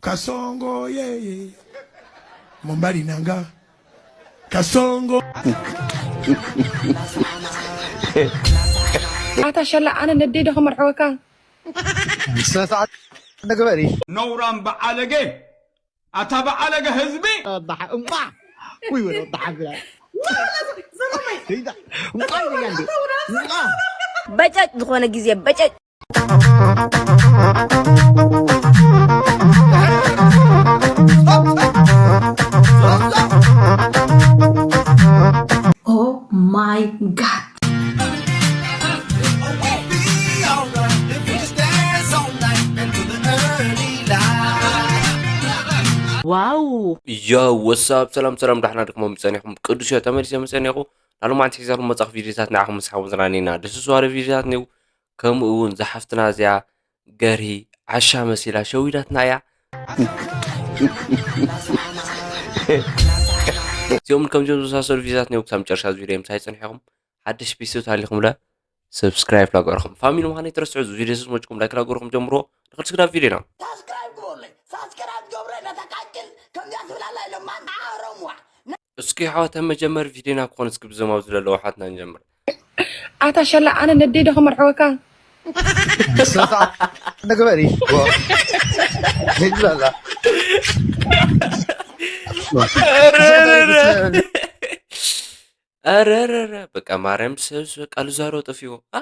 Kasongo, yeah, yeah. Mombari nanga. Kasongo. ኣታ ሸላ ኣነ ነደይ ዶ ክመርሕወካ? ስነ ስርዓት ንግበሪ። ነውራም በዓለገ ኣታ በዓለገ ህዝቢ ወዳሓ እምባ ውይ ወደ ወዳሓ ብላ እንቋይ ያንዴ በጨጭ ዝኾነ ግዜ በጨጭ Oh my god. ዋው ያው ወሳብ ሰላም ሰላም ዳሕና ድክሞም ጸኒኹም ቅዱስ እዮ ተመሊሰ መጸኒኹ ናሎማዓንቲ ሒዛሉ መጻኽ ቪዲዮታት ንዓኹም ምስ ሓወዝናኒና ደስ ዝዋረ ቪዲዮታት ኒው ከምኡ እውን ዝሓፍትና እዚኣ ገርሂ ዓሻ መሲላ ሸዊዳትና እያ እዚኦም ከምዚኦም ዝመሳሰሉ ቪዲዮታት ኒው ክሳብ መጨረሻ ቪዲዮ ምሳይ ጸኒሕኹም ሓድሽ ቢስት ሃሊኹም ለ ሰብስክራይብ ላገርኹም ፋሚሊ ምዃነይ ትረስዑ እዚ ቪዲዮ ስስ መጭኩም ላይክ ላገርኹም ጀምሮ ንክልስግዳ ቪዲዮና ሳብስክራይብ ግበሩለይ ሳብስክራይብ ገብረ ነተቃጭል ከምዚኣ ትብላላ ኢሎማ ኣሮምዋ እስኪ ኣሕዋት ኣብ መጀመር ቪድዮና ክኾን እስኪ ብዞም ኣብዚ ዘለዉ ኣሕዋትና ንጀምር። ኣታ ሸላ ኣነ ነደይ ዶ ክመርሕወካ? ንግበሪ ይላላ ኧረ ኧረ ኧረ በቃ ማርያም ሰብ በቃ ልዛሮ ጠፊዎ አ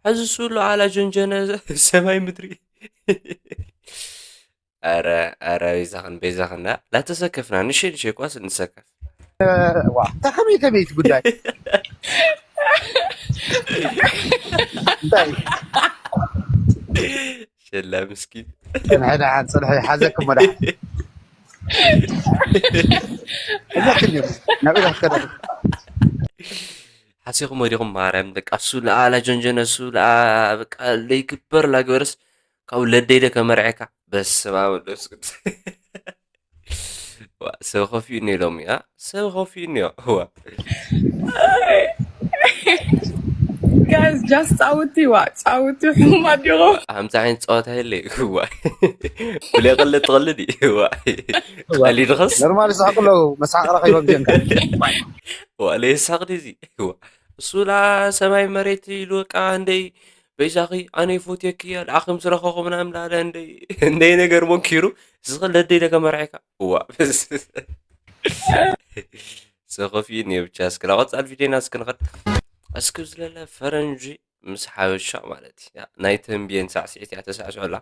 ሕዚ ሱሉ ኣላ ጀንጀነ ሰማይ ምድሪ ኧረ ኧረ ቤዛኽን ቤዛኽን ላተሰከፍና ንሸ ንሸ ኳስ እንሰከፍ ተኸመይ ተመይት ጉዳይ እንታይ ሸላ ምስኪን ጽንሐ ደሓን ጽንሐ ሓዘክሞ ደሓን እዛክን ናበይ ከደ ሓሲኹም ወዲኹም ማርያም በቃ እሱ ለኣላ ጀንጀነ እሱ ለኣ በቃ ለይግበር ላግበርስ ካብኡ ለደይደ ከመርዐካ በስማ ወደስ ቅዱስ ሰብ ከፊኡ እኒኦ ሎሚ ኣ ሰብ ከፊኡ እኒኦ እዋ ጋይስ ጃስ ፃውቲ ዋ ፃውቲ ሕሙማት ዲኹም ከምዚ ዓይነት ፀዋታ የለ እዋ ብለይ ቀልድ ትቐልድ እዩ እዋ ቀሊድኸስ ኖርማል ይስሕቁ ኣለዉ መስሓቕ ረኺቦም ጀንካ እዋ ለየሳቕ ድዚ እዋ እሱ ላ ሰማይ መሬት ኢሉ በቃ እንደይ በይዛኺ ኣነ ይፎትየኪ ኣልዓኺ ምስ ረኸኹ ምናምን ላለ እንደይ እንደይ ነገር መንኪሩ እስኺ ለደይ ደከ መርዐካ እዋ ሰኸፊ እኒኦ ብቻ እስኪ ናብ ቀፃል ቪድዮና እስኪ ንኸድ እስኪ ዝለለ ፈረንጂ ምስ ሓበሻ ማለት እዩ ናይ ተንብየን ሳዕስዒት እያ ተሳዕስዖላ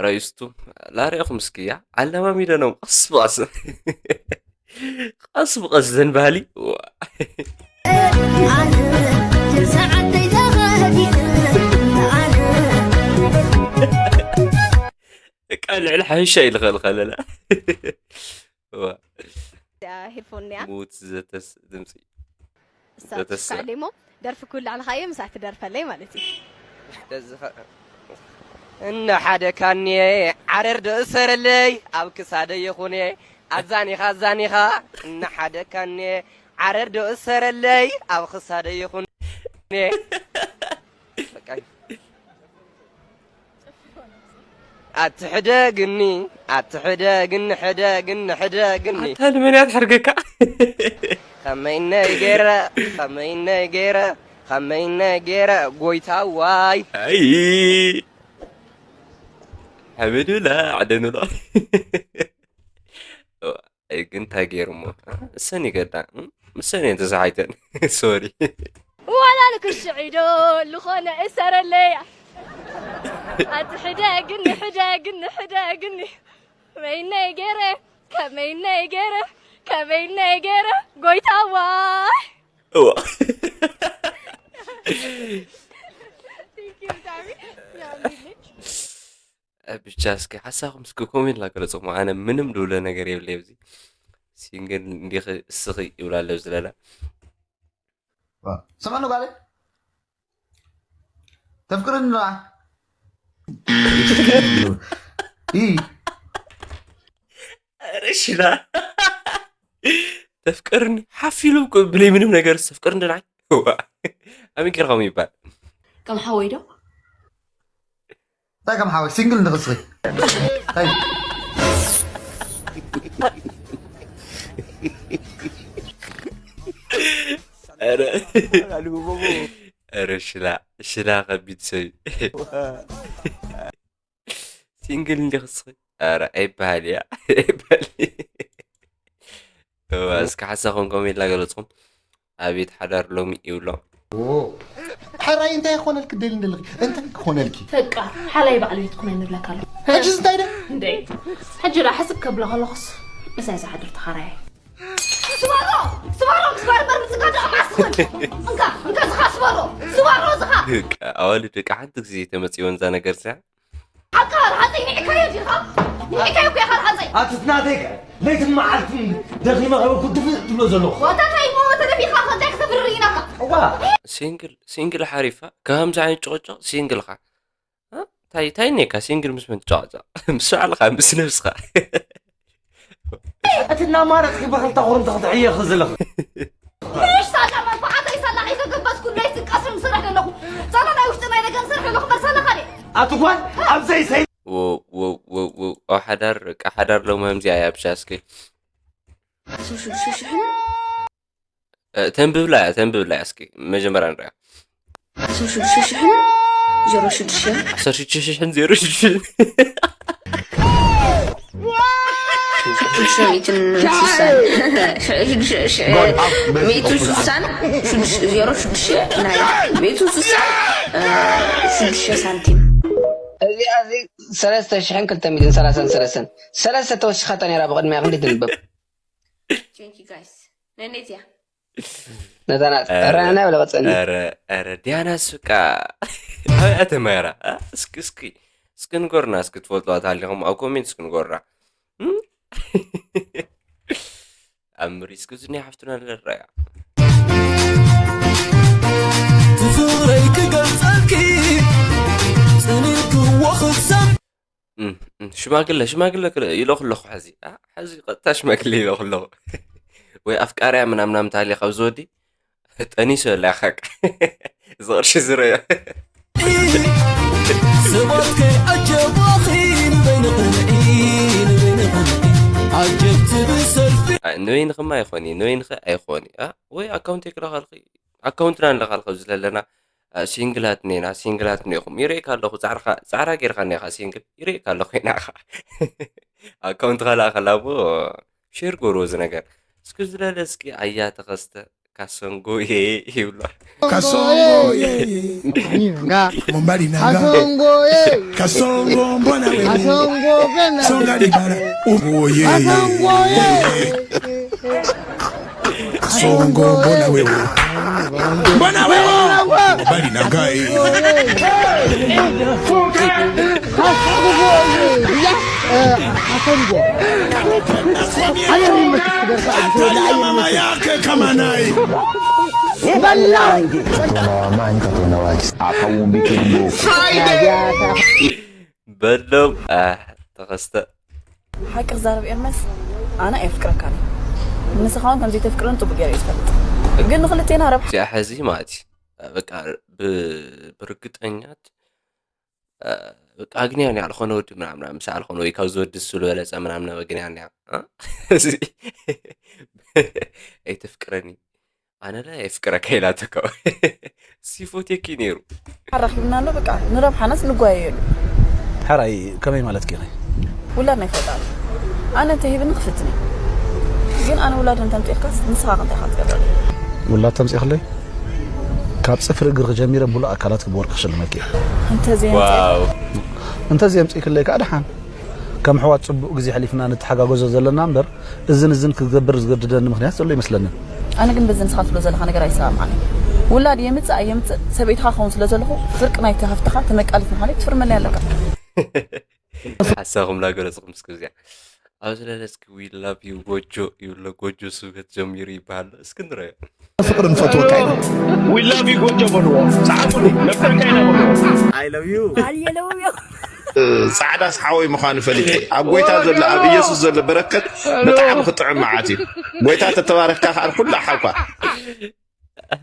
ረይስቱ ላሪእኹም እስኪ እያ ኣለማሚደኖም ቀስ ብቐስ ቀስ ብቐስ ዘን ባህሊ በቃ ልዕሊ ሓይሻ ኢልኸልኸለላ ሄድፎን እያ ሙት ዘተስ ድምፂ ሳትካሌሞ ደርፊ ኩሉ ዓለኻዮ ምሳት ትደርፈለይ ማለት እዩ እነ ሓደ ካኔ ዓረር ዶ እሰረለይ ኣብ ክሳደ ይኹኔ ኣዛኒኻ ኣዛኒኻ እነ ሓደ ካኔ ዓረር ዶ እሰረለይ ኣብ ክሳደ ይኹኔ ኣትሕደግኒ ኣትሕደግኒ ሕደግኒ ሕደግኒ ኣታ ንመን እያ ትሕርገካ ከመይነ ገይረ ከመይነ ገይረ ከመይነ ገይረ ጎይታ ዋይ ኣይ ሕብድላ ዓደንሎ ግን እንታይ ገይሩ እሞ እሰን ይገዳ ምሰን እየን ተሰሓይተን ሶሪ ዋላ ንክሽዒዶ ልኾነ እሰረለያ ኣቲ ሕደግኒ ሕደግኒ ሕደግኒ ከመይነይ ገይረ ከመይነይ ገይረ ከመይነይ ገይረ ጎይታዋ እዋ ብቻ እስኪ ሓሳኹም እስኪ ኮሜንት ላገለፅኹም ኣነ ምንም ድብሎ ነገር የብለ ኣብዚ ሲንግል እንዲኺ እስኺ ይብላ ኣለብ ዝለላ ስምዕኒ ጓለ ተፍቅርኒ ዶ ረሽላ ተፍቅርኒ ሓፍ ኢሉ እኮ ብለይ ምንም ነገር ተፍቅርኒ ደናይ ኣሚን ጌርካም ይባል። ከም ሓወይ ዶ እንታይ ከም ሓወይ ሲንግል ንኽስሪ እንታይ ረ ሽላ ሽላ ከቢድ ሰብ ሲንግል እንዲ ክስኺ ረ ኣይበሃል እያ ኣይበሃል እስኪ ሓሳኹም ኮሜንት ላገለፅኹም ኣቤት ሓዳር ሎሚ ይብሎ ሕራይ እንታይ ክኾነልክ ደሊ እንደለኺ እንታይ ክኾነልኪ ፈቃር ሓላይ በዓል ቤት ኩነ ንብለካ ኣሎ ሕጂ እንታይ ደ እንደ ሕጂ ዳ ሕስብ ከብላ ከለኹስ ምሳይ ዝሓድር ተኻራየ ስባሮ ስባሮ ስባሮ በር ምጽጋዶ ኣማስኹን እንካ እንካ ዝኻ ስባሮ ስባሮ ዝኻ ኣዋልድ ደቂ ሓንቲ ግዜ ተመፅወን እዛ ነገር እዚኣ ሓቃ ርሃፀይ ንዕካዮ ዲኻ ንዕካዮ እኮ ኢኻ ርሃፀይ ኣትትናተይ ለይትን መዓልትን ደኺመ ከበኩ ድፍእ ትብሎ ዘለኹ ዋታታይ ሞ ተደፊኻ ከንታይ ክተፍርር ኢናካ እዋ ሲንግል ሲንግል ሓሪፋ ከምዚ ዓይነት ጭቕጭቕ ሲንግልኻ እንታይ እንታይ ኔካ ሲንግል ምስ መን ትጫዋጫ ምስ ባዕልኻ ምስ ነብስኻ እቲ እናማረፅኪ ብክልተ ቁርንቲ ክትዕየኺ ዘለኺ ምሽ ሳላ መንፋዓተይ ሳላ ከይተገበዝኩ ናይ ዝቃስም ስራሕ ኣለኹ ሳላ ናይ ውሽጢ ናይ ደገን ስራሕ ኣለኹ በርሳላ ካደ ኣቲ ጓል ኣብዘይ ሰይ ኣብ ሓዳር ቃ ሓዳር ሎማምዚኣ እያ ብሻ እስኪ ተንብብላ እያ ተንብብላ እያ እስኪ መጀመርያ ንሪኣ ዓሰርተ ሽዱሽተ ሽሕን ዜሮ ሽዱሽተ ዓሰርተ ሽዱሽተ ሽሕን ዜሮ ሽዱሽተ ሽዱሽተ ሚእትን ስሳን ሚእትን ስሳን ዜሮ ሽዱሽተ ናይ ሚእትን ስሳን ሽዱሽተ ሳንቲም እዚኣ ሰለስተ ሽሕን ክልተ ሚእትን ሰላሳን ሰለስተን ሰለስተ ተወሲኻታ ነይራ ብቕድሚያ ክንዲ ትንበብ Thank you guys. ነኔትያ ነታ ናት ራና ብለቐፀኒ ረ ዲያናስ በቃ ኣበይ ኣተማራ እስኪ እስኪ እስኪ ንገሩና እስኪ ትፈልጥዋ ተሃሊኹም ኣብ ኮሜንት እስኪ ንገሩና ኣብ ምሪ እስኪ ዝኒ ሓፍትና ንረያ ትፍቕረይ ክገልፀልኪ ፅኒንክዎ ክሰም ሽማግለ ሽማግለ ክልእ ኢለኹ ኣለኹ ሕዚ ሕዚ ቀጥታ ሽማግለ ኢለኹ ኣለኹ ወይ ኣፍቃርያ ምናምናም ታልየ ካብ ዝወዲ ጠኒሱ ኣላ ያኸቅ እዚ ቅርሺ ዝረዮ ሰባት ከይዓጀባኺ ንበይንኽንዒ ንበይንኽንዒ ዓጀብ ትብል ሰልፊ ንበይንኽማ ኣይኾኒ ንበይንኸ ኣይኾኒ ወይ ኣካውንት የክረኸልኺ ኣካውንትና ንለኻል ከዚ ለለና ሲንግላት ኔና ሲንግላት ኔኹም ይርእየካ ኣለኹ ፃዕርካ ፃዕራ ጌርካ ኔኻ ሲንግል ይርእየካ ኣለኹ ኢናኻ ኣካውንት ካልኣ ከላ ሞ ሼር ጎርዎ እዚ ነገር እስኪ ዝለለ እስኪ ኣያ ተኸስተ ካሰንጎ ይብሎ kasongo mumbali nanga kasongo mbona wewe songa libala oye kasongo mbona wewe mbona wewe mbali nanga በሎም ተኸስተ ሓቂ ክዛረብ ኤርመስ ኣነ ኣየፍቅረካን ንስኻውን ከምዘይተፍቅረን ፅቡቅ ገይረ ዝፈልጥ ግን ንክልቴና ረብሓ እዚኣ ሕዚ ማለት እዩ በቃ ብርግጠኛት በቃ ኣግንያ ኒያ ዝኾነ ወዲ ምናምና ምሳል ዝኾነ ወይ ካብዚ ወዲ እሱ ዝበለፀ ምናምና ኣግንያ ኒያ እዚ ኣይተፍቅረኒ ኣነ ላ የፍቅረካ ኢላተካ ሲፎቴኪ ነይሩ ኣራኪብና ኣሎ በቃ ንረብሓናስ ንጓየየሉ ሕራይ ከመይ ማለት ጌረ ውላድ ናይ ፈጣሪ ኣነ እንተሂብኒ ክፍትኒ ግን ኣነ ውላድ እንተምፅእልካስ ንስኻ ክንታይ ኢኻ ትገብረሉ ውላድ ተምፅእኽለይ ካብ ፅፍሪ እግርኺ ጀሚረ ሙሉእ ኣካላትኪ ብወርቂ ክሽልመኪ እየ እንተዘየምፅእ እንተዘየምፅእክለይ ከዓ ደሓን ከም ኣሕዋት ፅቡቕ ግዜ ኣሕሊፍና ንተሓጋገዞ ዘለና እምበር እዝን እዝን ክገብር ዝገድደኒ ምኽንያት ዘሎ ኣይመስለንን ኣነ ግን በዚ ንስኻ ትብሎ ዘለኻ ነገር ኣይሰማማዕን ውላድ የምፅእ ኣየምፅእ ሰበይትኻ ክኸውን ስለ ዘለኹ ፍርቂ ናይቲ ሃፍትኻ ተመቃሊት ምዃነይ ክትፍርመለይ ኣለካ ሓሳኹም ላገለፅኹም እስኪ እዚኣ ኣብዚ ለለ እስኪ we love you ጎጆ ይብሎ ጎጆ ስብከት ጀሚሩ ይበሃል እስኪ ንረዮ ፍቅሪ ንፈትወካ ኢና we love you ጎጆ በልዎ ፀሓፉሉ ነፍርካ ኢና በልዎ I love you I love you ጻዕዳስ ሓወይ ምዃኑ ፈሊጠ። ኣብ ጎይታ ዘሎ፣ ኣብ ኢየሱስ ዘሎ በረከት ብጣዕሚ ክጥዕም መዓት እዩ። ጎይታ ተተባረክካ ከኣ ኩሉ ሓኳ።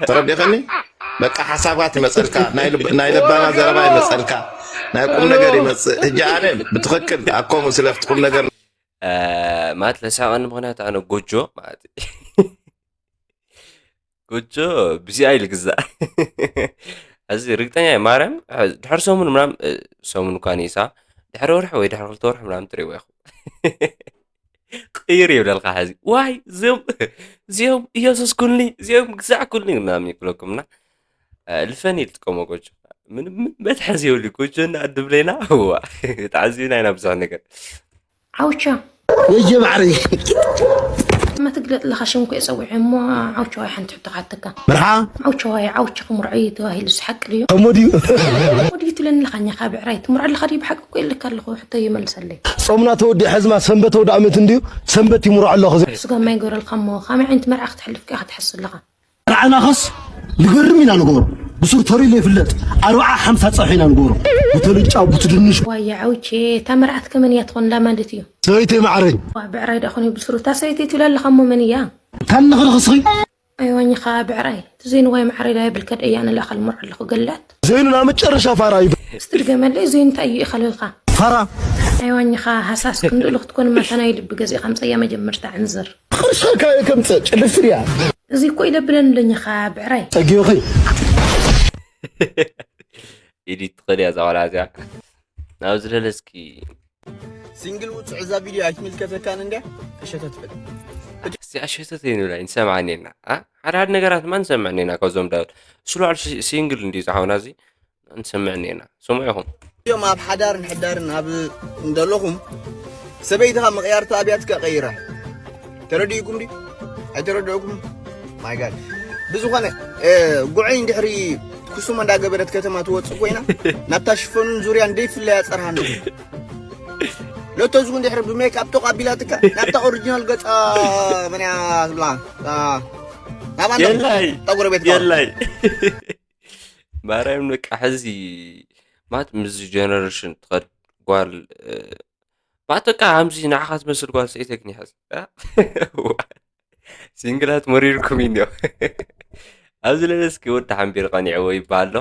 ተረዲኸኒ? በቃ ሓሳባት ይመጸልካ፣ ናይ ልብ-፣ ናይ ለባማ ዘረባ ይመጸልካ፣ ናይ ቁም ነገር ይመጽእ። ሕጂ ኣነ ብትኽክል ኣኮሙ ስለፍቲ ቁም ነገር ማለት ለሳቐኒ ምኽንያት ኣነ ጎጆ ማለት ጎጆ ብዚኣ ኢሉ ግዛእ። እዚ ርግጠኛ እየ ማርያም፣ ድሕሪ ሰሙን ምናምን፣ እ፣ ሰሙን እኳ ንኢሳ፣ ድሕሪ ወርሒ ወይ ድሕሪ ክልተ ወርሒ ምናምን ትርእይዎ ኢኹም። ቅይር ይብለልካ ሕዚ። ዋይ፣ እዚኦም፣ እዚኦም ኢየሱስ ኩልኒ፣ እዚኦም ግዛዕ ኩልኒ ምናምን ይብለኩም እና፣ እ፣ ልፈን እዩ ዝጥቀሞ ጎጆ። ምንም፣ ምንም መትሓዚ የብሉ። ጎጆ እና ድብሌና፣ እዋ፣ ተዓዚብና ኢና ብዙሕ ነገር። ዓውቻ። ወየ ማዕረይ። እማ ትግለጥ ኣለኻ ሽም እኮ እየ ጸዊዐ እሞ ዓውቻዋይ ሓንቲ ሕቶ ክሓተካ። መርሓ? ዓውቻዋይ ዓውቻ ክምርዖ እዩ ተባሂሉ ዝሓቂ ድዩ? እሞ ድዩ? እሞ ድዩ ትብለኒ ኣለኻ እኛኻ ብዕራይ ትምርዖ ኣለኻ ድዩ ብሓቂ እኮ ኢለካ ኣለኹ ሕቶ ይመልሰለይ። ጾምና ተወዲኡ ሕዝማ ሰንበት ኣውደ ኣመት እንድዩ ሰንበት ይምርዖ ኣለኹ። ስጋ ማይ ገረልካ እሞ ካመይ ዓይነት መርዓ ክትሕልፍ ከኣ ክትሓስብ ኣለኻ? ኣርዓናኸስ ልገርም ኢና ንገብሮ። ብሱር ተሪሉ ይፍለጥ። ኣርብዓ ሓምሳ ጸብሒ ኢና ንገብሮ። ቡተልጫ፣ ቡቲ ድንሽ። ዋየ ዓውቼ፣ እታ መርዓት ከመን እያ ትኾንላ ማለት እዩ? ሰበይተይ ማዕረኝ። ዋ፣ ብዕራይ ደኣ ኾነ ብሱር፣ እታ ሰበይተይ ትብላ ኣለኻ እሞ መን እያ? ታን ንኽርኽስኺ? ኣይዋኝኻ ብዕራይ፣ እቲ ዘይንዋይ ማዕረይ ዳ የብልከ ደኣ እያ ንላእኸል ምርዖ ኣለኹ ገላት። ዘይኑ ናብ መጨረሻ ፋራ እዩ። እስቲ ድገመለይ፣ ዘይኑ እንታይ እዩ ኢኻ ልብልካ? ፋራ። ኣይዋኝኻ ሃሳስ ክንድእሉ ክትኮን መታናይ ልቢ ገዚእኻ ምጸያ መጀመርታ ዕንዝር። ኸርሻካ ከምፀ ጭልፍርያ። እዚ እኮ ኢለ ብለን ኣለኛኻ ብዕራይ። ፀጊኺ። ኢዲት ትኽእል እያ እዛ ቆልዓ እዚኣ። ናብ ዝለለ እስኪ። ሲንግል ውፅዕ እዛ ቪድዮ ኣይትምልከተካን እንድያ። እሸተት በል። እስቲ ኣሸተት ይንብላ፣ ንሰምዓኒ ኢና። አ? ሓደ ሓደ ነገራት ማ ንሰምዕኒ ኢና ካብዞም ዳውድ። እሱ ልባዕሉ ሲ-፣ ሲንግል እንድዩ ዝሓውና እዚ። ንሰምዕኒ ኢና። ስምዑ ኢኹም። እዮም ኣብ ሓዳርን ሕዳርን ኣብ እንደለኹም ሰበይትኻ ምቕያር ተኣብያትካ ቀይራ። ተረዲእኩም ድዩ? ኣይተረድእኩም? ማይ ጋድ። ብዝኾነ፣ እ፣ ጉዐይ እንድሕሪ ኩሱሞ እንዳገበረት ከተማ ትወጽእ ኮይና፣ ናብታ ሽፈኑን ዙርያን ደይፍለያ ጸርሃ ኣሎ። ሎቶ ዝኹን ድሕሪ ብሜክኣፕ ጦቕ ኣቢላትካ፣ ናብታ ኦሪጂናል ገጻ መን እያ ትብላ? አ፣ ናብኣ እንዳ የላይ። ጠጉሪ ቤት ገባ። የላይ። ማርያም በቃ ሕዚ ማለት ምስዚ ጀነሬሽን ትኸድ ጓል፣ እ፣ ማለት በቃ ከምዚ ንዓኻ ትመስል ጓል ሰይተግኒ ሕዚ። እ? ሲንግላት መሪርኩም እዩ እኒኦ። ኣብዚ ለለ እስኪ ወዲ ሓምቢር ቀኒዕዎ ይበሃል ኣሎ።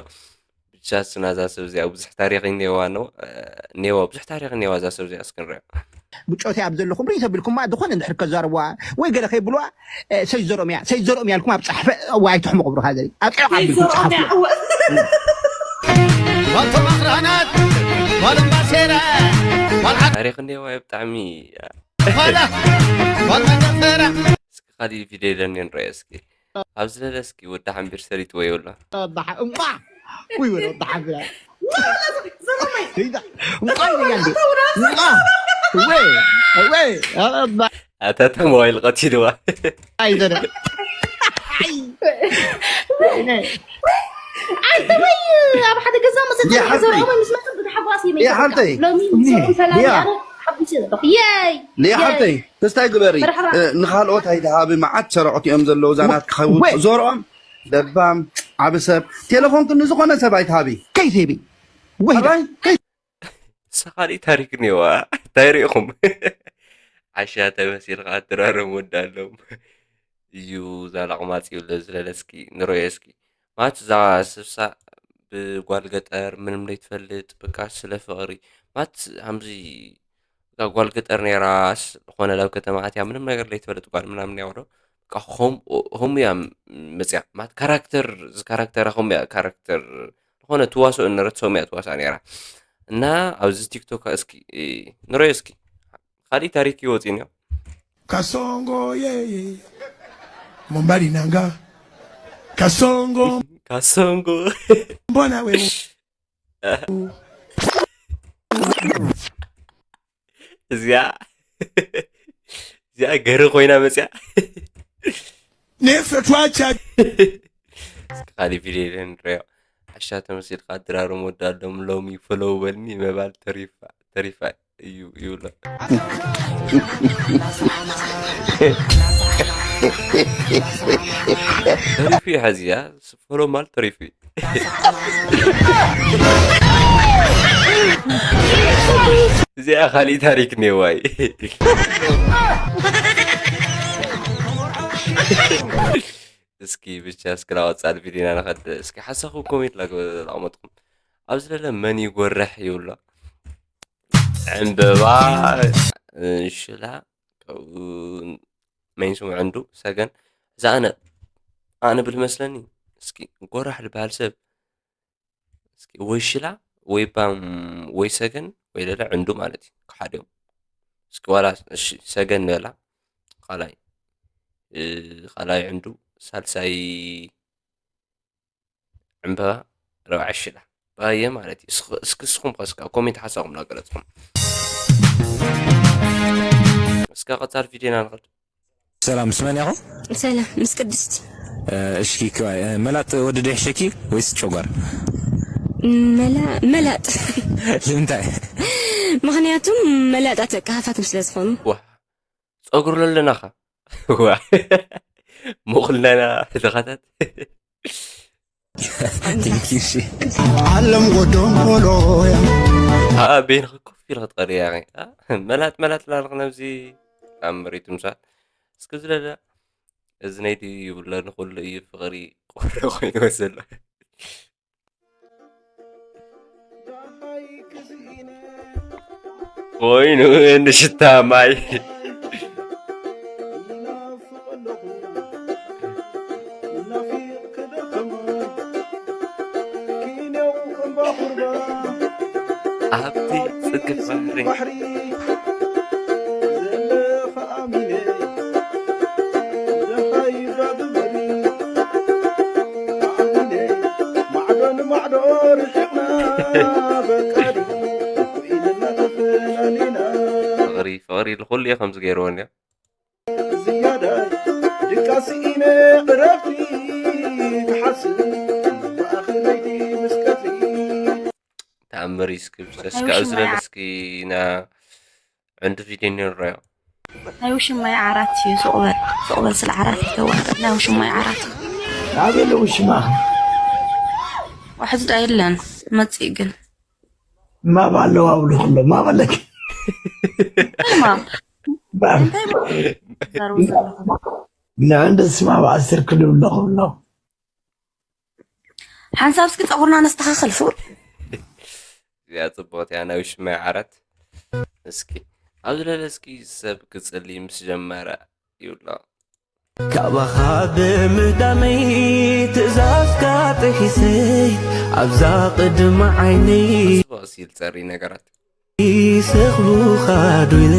ብቻ እሱና እዛ ሰብ እዚኣ ብዙሕ ታሪኽ እኒኦዋ ነው፣ እ፣ እኒኦዋ፣ ብዙሕ ታሪኽ እኒኦዋ እዛ ሰብ እዚኣ እስኪ ንሪኦ። ምጮተይ ኣብ ዘለኹም ርእይቶ ቢልኩማ ዝኾነ እንድሕር ከዛረብዋ ወይ ገለ ከይብልዋ፣ እ፣ ሰይ ዘርኦም እያ፣ ሰይ ዘርኦም እያ ኢልኩም ኣብ ጻሕፈ፣ እዋ ኣይትሕመቑ ብሩኻ ዘርኢ። ኣብ ጸይቑ ኣቢልኩም ጸሓፉ። ጓል ተማኽራናት፣ ጓል እምባሴራ፣ ጓል ዓ-፣ ታሪኽ እኒኦዋ እያ ብጣዕሚ። ጓላ፣ ጓል መጀፈራ። እስኪ ካሊእ ቪድዮ ኢለኒ ንረዮ እስኪ። ኣብዚ ለለ እስኪ ወዲ ሓምቢር ሰሊጥዎ ይብሎ። እባ፣ እማ፣ ውይ፣ ወደ ወዲ ሓምቢር። እባ፣ እማ፣ ወይ፣ ወይ፣ እባ። ኣታ ተሞባይል ቀቲልዋ። ኣይ፣ ዘረ። ኣይ። ኣይ፣ ተወይ፣ ኣብ ሓደ ገዛ መሰለኝ ያ ሓብተይ። ገዛ ኦመን ምስ መጡ ብታሕጓስ ይመይታ ያ ሓብተይ። ሎሚ ያ። ሰላም ያ። ኣነ ሓቢሰ ዘለኹ። የይ። ያ የይ። ሓብተይ፣ ተስታይ ግበሪ። መርሓባ። እ፣ ንኻልኦት ኣይትሃቢ፣ መዓት ሰረቑት እዮም ዘለዉ፣ እዛ ናትካ ከውጽ ወይ። ዞርኦም፣ ለባም፣ ዓቢ ሰብ። ቴሌፎንኪ ንዝኾነ ሰብ ኣይትሃቢ። ከይትህቢ። ወይ ኣባይ፣ ከይ- ንሳ ካሊእ ታሪክ እኒኦዋ። እንታይ ርኢኹም? ዓሻ ተመሲልካ ኣትራረም ወዳሎም እዩ። እዛ ላቕማጽ ይብሎ ዝለለ እስኪ ንረዮ እስኪ። ማለት እዛ ስብሳ ብጓል ገጠር ምንም ዘይትፈልጥ፣ በቃ ስለ ፍቕሪ። ማለት ሃምዚ በቃ ጓል ገጠር ነይራስ፣ ዝኾነ ናብ ከተማ ኣትያ ምንም ነገር ዘይትፈልጥ ጓል ምናምን እያ ወዶ። በቃ ሆም-፣ ሆም እያ መጽያ። ማለት ካራክተር፣ እዚ ካራክተራ ሆም እያ፣ ካራክተር ዝኾነ ትዋስኦ ነበረት፣ ሶም እያ ትዋስኣ ነይራ። እና ኣብዚ ቲክቶክ እስኪ፣ እ፣ ንረዮ እስኪ። ካሊእ ታሪክ ይወፅእ እኒኦ። Kasongo, yeah, yeah. Mombali nanga. Kasongo. Kasongo. Mbona we. እዚኣ፣ እዚኣ ገሪ ኮይና መፅያ። Nefe twacha. እስኪ ካሊእ ቪድዮ ኢለ ንሪኦ። ዓሻ ተመሲልካ ድራሮም ወዳሎም ሎሚ ፈለው በልኒ ምባል ተሪፋ፣ ተሪፋ እዩ ይብሎ። ተሪፉ እዩ ሐዚ፣ ያ፣ ፈለው ማለት ተሪፉ እዩ። እዚኣ ካሊእ ታሪክ እኒአዋ እዩ። እስኪ ብቻ እስኪ ናብ ቀጻሊ ቪድዮና ንኸድ። እስኪ ሓሳኹም ኮሜንት ላግ-፣ ላቕመጥኩም። ኣብዚ ለለ መን ይጎርሕ ይብሎ። ዕምበባ፣ ሽላ፣ ካብኡ መን ስሙ ዕንዱ፣ ሰገን። እዛ ኣነ፣ ኣነ ብል መስለኒ። እስኪ ጎራሕ ዝበሃል ሰብ። እስኪ ወይ ሽላ፣ ወይ ባም፣ ወይ ሰገን፣ ወይ ለለ ዕንዱ ማለት እዩ። ክሓደዮም። እስኪ ዋላ፣ እሺ፣ ሰገን ንበላ። ካልኣይ፣ እ፣ ካልኣይ ዕንዱ፣ ሳልሳይ ዕምበባ፣ ራብዓይ ሽላ። ባየ ማለት እዩ። እስኽ-፣ እስኪ እስኹም ከ እስካ ኮሜንት ሓሳብኩም እናገለጽኩም። እስካ ቀጻሊ ቪድዮና ንኸድ። ሰላም፣ ምስ መን ኢኹም? ሰላም፣ ምስ ቅድስቲ። እ፣ እሺ፣ ክባይ፣ እ፣ መላጥ ወዲ ዶ ይሕሸኪ ወይስ ጨጓር? መላ-፣ መላጥ። ንምንታይ? ምኽንያቱም መላጣት ደቂ ሃፋትም ስለ ዝኾኑ። ዋ፣ ጸጉሪ ለለናኻ። ዋ። ምቑልናና ድኻታት። ቴንኪ፣ እሺ። ዓለም ጎዶም ሆሎያ። ኣኣ፣ በይንኺ ኮፍ ኢልኺ ትቐርያ፣ ኣ፣ መላጥ፣ መላጥ ላልኺ ነብዚ ኣብ መሬት ምሳል። እስኪ ዝለለ፣ እዚ ነይቲ ይብለኒ ኩሉ እዩ ፍቕሪ ቁሪ ኮይኑ ዘሎ። ኮይኑ እንሽታ ማይ። ኣብቲ ጽግፍ ባሕሪ። ፍቕሪ፣ ፍቕሪ ንኹሉ እዩ ከምዚ ገይርዎ እኒኦ። ዝያዳይ ድቃስ ኢነ ዕረፍቲ ክሓስብ ብኣኽለይቲ ምስ ቀትሪ። ተኣምር እዩ። እስኪ እስኪ ኣብዚ ለለ እስኪ ና ዕንዱ ቪድዮ ንረዮ። ናይ ውሽማይ ዓራት እዩ። ሱቕ በል፣ ሱቕ በል፣ ስለ ዓራት ይተዋረድ። ናይ ውሽማይ ዓራት። ኣበይ ኣሎ ውሽማኻ? ዋሕዚ ዳ የለን፣ መጽእ ግን። ማብ ኣለዋ ብሎ ኩሎ ማብ ኣለኪ። ማብ። ማብ። እንታይ ማብ? ዘርቡ ዘለኹም? ንዕንዲ ስማ ብኣስር ክልብለኹም ኣሎ። ሓንሳብ እስኪ ጸጉርና ነስተኻኽል፣ ፉል። እዚኣ ጽቡቕቲ እያ፣ ናይ ውሽማይ ዓራት። እስኪ፣ ኣብዚ ለለ እስኪ ሰብ ክጽሊ ምስ ጀመረ ይብሎ። ካባኻ ብምህዳመይ ትእዛዝካ ጥሒሰ ኣብዛ ቅድሚ ዓይነይ ቀስ በቐስ እዩ ዝጸሪ ነገራት። ይሰኽሉኻ ዶ ኢለ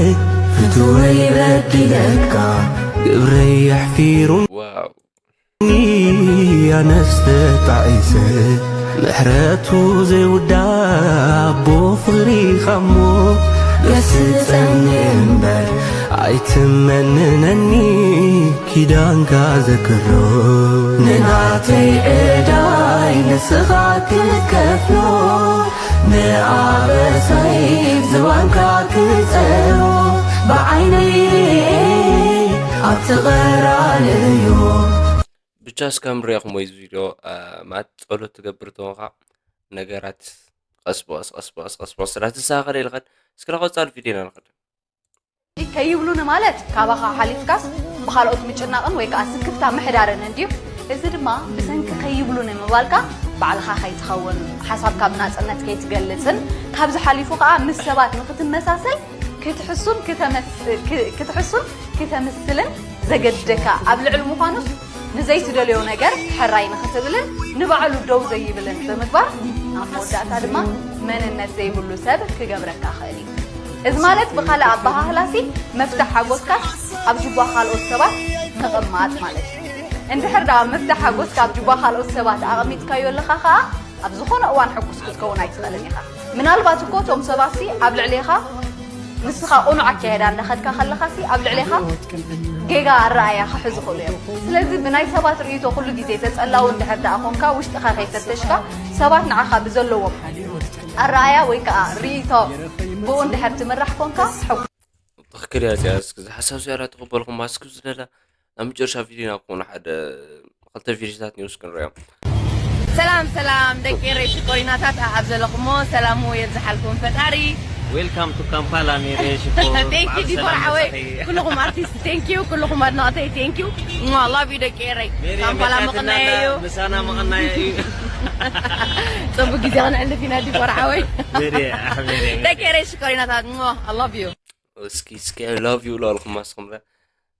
ፍትወይ በዲለካ ግብረይ ኣሕፊሩኒ ዋው። ኣነስ ተጣዒሰ ምሕረቱ ዘይውዳእ ኣቦ ፍቕሪኻ እሞ ገስጸኒ እምበር ኣይትመንነኒ ኪዳንካ ዘክሮ ንናተይ ዕዳይ ንስኻ ክትከፍሎ ንኣበሳይ ዝባንካ ክጸሮ ብዓይነይ ኣብቲ ቐራንዮ። ብቻ እስካም ሪኢኹም ወይ እዚ ቪድዮ፣ እ፣ ማለት ጸሎት ትገብር ተኾንካ ነገራት ቀስ ብቐስ፣ ቀስ ብቐስ፣ ቀስ ብቐስ ስለ ትስተኻኸል ኢልኸን። እስኪ ናብ ቀጻሊ ቪድዮና ንኸድ። ከይብሉኒ ማለት ካባኻ ሓሊፍካስ ብኻልኦት ምጭናቕን ወይ ከኣ ስክፍታ ምሕዳርን እንድዩ። እዚ ድማ ብሰንኪ ከይብሉኒ ምባልካ ባዕልኻ ከይትኸውን፣ ሓሳብካ ብናጽነት ከይትገልጽን ካብዚ ሓሊፉ ከኣ ምስ ሰባት ንኽትመሳሰል ክትሕሱን ክተመስ-፣ ክ-፣ ክትሕሱን ክተምስልን ዘገድደካ ኣብ ልዕሊ ምዃኑስ ንዘይትደልዮ ነገር ሕራይ ንኽትብልን ንባዕሉ ደው ዘይብልን ብምግባር ኣብ መወዳእታ ድማ መንነት ዘይብሉ ሰብ ክገብረካ ክእል እዩ። እዚ ማለት ብኻልእ ኣበሃህላሲ መፍትሕ ሓጎስካ ኣብ ጅባ ካልኦት ሰባት ምቕማጥ ማለት እዩ። እንድሕር ደኣ መፍትሕ ሓጎስካ ኣብ ጅባ ካልኦት ሰባት ኣቐሚጥካዮ ኣለኻ ኸኣ ኣብ ዝኾነ እዋን ሕጉስ ክትከውን ኣይትኽእልን ኢኻ። ምናልባት እኮ እቶም ሰባትሲ ኣብ ልዕሌኻ ንስኻ ቅኑዕ ኣካየዳ እንዳኸድካ ከለኻሲ ኣብ ልዕሌኻ ጌጋ ኣረኣእያ ክሕዙ ይኽእሉ እዮም። ስለዚ ብናይ ሰባት ርእይቶ ኩሉ ግዜ ተጸላዊ እንድሕር ደኣ ኮንካ ውሽጥኻ ከይፈተሽካ ሰባት ንዓኻ ብዘለዎም ኣረኣእያ ወይ ከኣ ርእይቶ ብኡ እንድሕር ትምራሕ ኮንካ ሕጉስ ትኽክል እያ እዚኣ። እስኪ እዚ ሓሳብ እዚኣ ዳተቐበልኹማ እስኪ ዝለላ ናብ መጨረሻ ቪድዮና ክኾኑ ሓደ ክልተ ቪድዮታት ኒውስ ክንሪኦም። ሰላም ሰላም ደቂ ኤረይ ሽኮሪናታት ኣብ ዘለኹሞ ሰላሙ የብዝሓልኩም ፈጣሪ። Welcome to Kampala ሜሬ ሽኮር። Thank you ዲቦራ ሓወይ፣ ኩልኹም ኣርቲስት thank you፣ ኩልኹም ኣድናቆተይ thank you። Love you ደቂ ኤረይ። ካምፓላ መቕናየ እዩ። ምሳና መቐናየ እዩ። ጽቡቅ ግዜ ክነሕልፍ ኢና ዲቦራ ሓወይ። ሜሬ ኣሕ ሜሬ ደቂ ኤረይ ሽኮሪናታት I love you። እስኪ እስኪ I love you ለልኩም ማስኹም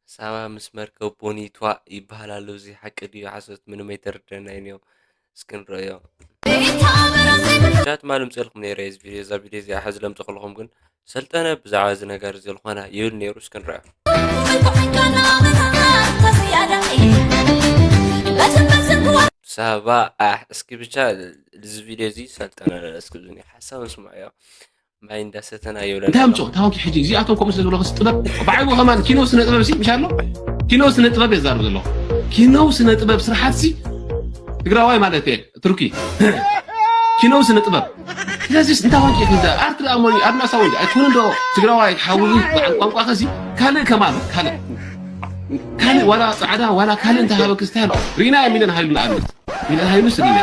ሳባ ምስ መርከብ ቦኒቷ ይበሃል ኣሎ። እዚ ሓቂ ድዩ ሓሶት ምንም ኣይተረደናይን እዮም። እስኪ ንረዮ። ቻት ማል ምፅልኩም ነይረ እዚ ቪዲዮ እዛ ቪዲዮ እዚኣ ሕዚ ለምፅእ ከለኹም ግን ሰልጠነ ብዛዕባ እዚ ነገር እዚ ዝኾነ ይብል ነይሩ። እስኪ ንረዮ። ሳባ ኣሕ እስኪ ብቻ እዚ ቪዲዮ እዚ ሰልጠነ እስኪ ብዙ ሓሳብ ንስማዕ እዮ። ማይ እንዳሰተና ይብለና እንታይ ኣምፅኦ ታወቂ ሕጂ እዚኣቶም ከምኡ ስለ ዝበለኹ ጥበብ ብዓይቡ ከማን ኪኖ ስነ ጥበብ ሲ ምሽ ኣሎ ኪኖ ስነ ጥበብ የዛርብ ዘለኹ ኪኖ ስነ ጥበብ ስርሓት ሲ ትግራዋይ ማለት እየ ትርኪ ኪኖ ስነ ጥበብ ስለዚ እንታይ ዋቂ ክዛ ኣርት ደኣ ሞኒ ኣድማሳዊ ኣይኮነ ዶ ትግራዋይ ሓውዚ በዓል ቋንቋ ከሲ ካልእ ከማን ካልእ ካልእ ዋላ ፃዕዳ ዋላ ካልእ እንታይ ሃበክ ስታይ ኣሎ ሪና ሚለን ሃይሉ ንኣብነት ሚለን ሃይሉ ስሪና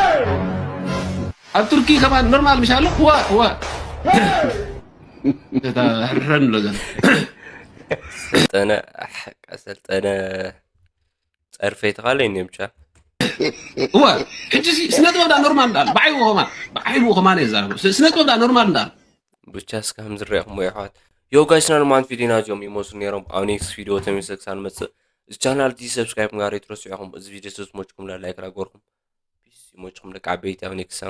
ኣብ ቱርኪ ከማን ኖርማል ምሽ ኣሎ ዋ ዋ ሕርሕረን ኣሎ ዘን ሰልጠነ ኣሕ፣ ሰልጠነ ጸርፈይ ተኻለ እኔ ብቻ እዋ ሕጂ ሲ ስነ ጥበብ ዳ ኖርማል እንዳል ብዓይቡ ከማን ብዓይቡ ከማን እየ ዛረቡ ስነ ጥበብ ዳ ኖርማል እንዳል ብቻ እስካብ ዝረኹም ወይ ኣሕዋት ዮ ጋይስ ና ንማን ቪዲዮና እዚኦም ይመስሉ ነይሮም ኣብ ኔክስት ቪዲዮ ተመልሰ ክሳብ ንመጽእ እዚ ቻናል እዚ ሰብስክራይብ ምግባር ኣይትረስዑ ኢኹም እዚ ቪዲዮ ስለ ዝመችኩም ላይክ ላገርኩም ፒስ ይመችኩም ደቂ ዓበይቲ ኣብ ኔክስት